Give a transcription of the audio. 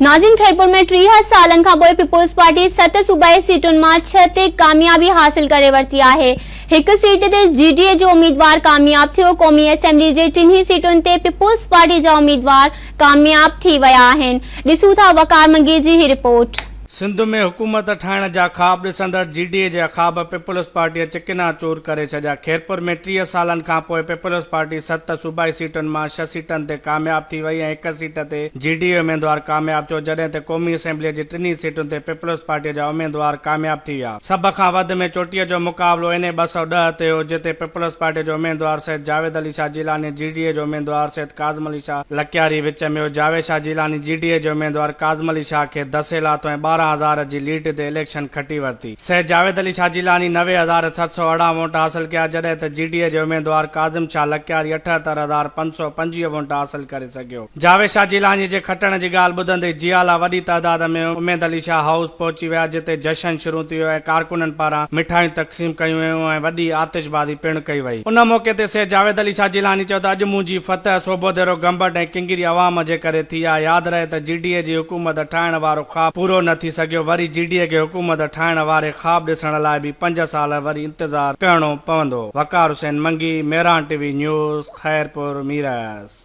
ناظرين خيرپور ۾ 30 سالن کانپوء پيپلز پارٽي ست صوبائي سيٽن مان ڇهه تي ڪاميابي حاصل ڪري ورتي آهي. هڪ سيٽ تي جي ڊي اي جو اميدوار ڪامياب ٿيو. قومي اسيمبلي جي ٽنهي سيٽن تي پيپلز پارٽي جا اميدوار ڪامياب ٿي ويا آهن. ڏسون ٿا وقار منگي جي هي رپورٽ. سنڌ ۾ حڪومت ٺاهڻ جا خواب ڏسندڙ جي ڊي اي جا خواب پيپلز پارٽيء چڪنا چور ڪري ڇڏيا. خيرپور ۾ 30 سالن کانپوء پيپلز پارٽي ست صوبائي سيٽن مان ڇهه سيٽن تي ڪامياب ٿي وئي ۽ هڪ سيٽ تي جي ڊي اي اميدوار ڪامياب ٿيو، جڏهن ته قومي اسيمبليء جي ٽنهي سيٽن تي پيپلز پارٽيء جا اميدوار ڪامياب ٿي ويا. سڀ کان وڌ ۾ چوٽيء جو مقابلو اين اي 210 تي هو، جتي پيپلز پارٽيء جو اميدوار Syed Javed Ali Shah Jilani ۽ G D A جو اميدوار سيد ڪاظم علي شاهه لڪياري وچ ۾ هو. جاويد شاهه جيلاني جي ڊي اي جي اميدوار ڪاظم علي شاهه کي دسيلاٿو ۽ 12 هزار جي ليڊ تي اليڪشن کٽي ورتي. سيد جاويد علي شاهه جيلاني 90,718 ووٽ حاصل ڪيا، جڏهن ته جي ڊي اي جي اميدوار ڪاظم شاهه لڪياري 78,525 ووٽ حاصل ڪري سگهيو. جاويد شاهه جيلاني جي کٽڻ جي ڳالهه ٻڌندي ئي جيالا وڏي تعداد ۾ اميد علي شاهه هائوس پهچي ويا، جتي جشن شروع ٿي ويو ۽ ڪارڪنن پاران مٺايون تقسيم ڪيون ويون ۽ وڏي آتشبازي پڻ ڪئي وئي. ان موقعي تي سيد جاويد علي شاهه جيلاني چيو ته اڄ منهنجي فتح سوڀوديرو، گمبٽ ۽ ڪنگري عوام جي ڪري ٿي آهي، ياد رهي ته جي ڊي اي جي حڪومت ٺاهڻ وارو خواب پورو نه ٿي سگهيو، وري جي ڊي اي کي حڪومت ٺاهڻ واري خواب ڏسڻ لاء به پنج سال وري انتظار ڪرڻو پوندو. Waqar Hussain Mangi, Mehran T V news, Khairpur Mirs.